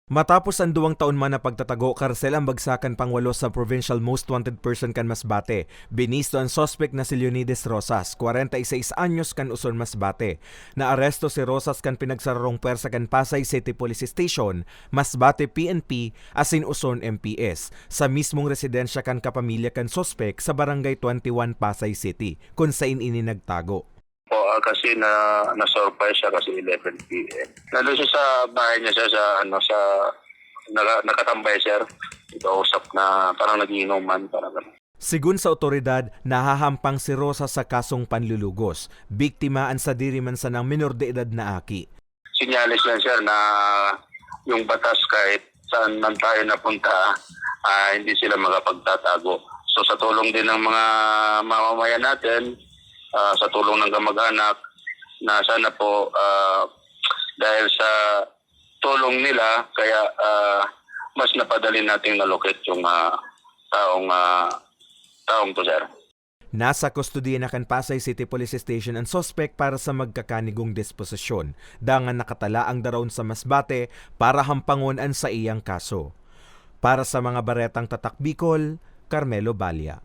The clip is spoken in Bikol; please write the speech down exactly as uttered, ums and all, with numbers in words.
Matapos an duwang taon man na pagtatago, karsel an bagsakan pangwalo sa Provincial Most Wanted Person kan Masbate. Binisto an suspek na si Leonides Rosas, kwarenta y seis anyos, kan Uson, Masbate. Naaresto si Rosas kan pinagsararong pwersa kan Pasay City Police Station, Masbate P N P, asin Uson M P S, sa mismong residensya kan kapamilya kan suspek sa Barangay twenty-one, Pasay City, kun sain ini nagtago. Po, ah, kasi na, na-surprise siya kasi eleven P M. Nandun siya sa bahay niya, sir, sa, ano, sa, naka, nakatambay, sir. Kausap na parang nagiinuman, parang ganun. Sigun sa otoridad, nahahampang si Rosas sa kasong panlulugos. Biktima an sadiri man sanang menor de edad na aki. Senyales yan, sir, na yung batas kahit saan man tayo napunta, ah, hindi sila makapagtatago. So sa tulong din ng mga mamamayan natin, ah, sa tulong ng kamag-anak, na sana po, ah, dahil sa tulong nila, kaya, ah, mas napadali nating na-locate yung, ah, taong, ah, taong to, sir. Nasa kustodiya na kan Pasay City Police Station an suspek para sa magkakanigong disposisyon, dangan nakatala ang daraon sa Masbate para hampangon an saiyang kaso. Para sa mga baretang Tatak Bicol, Carmelo Balla.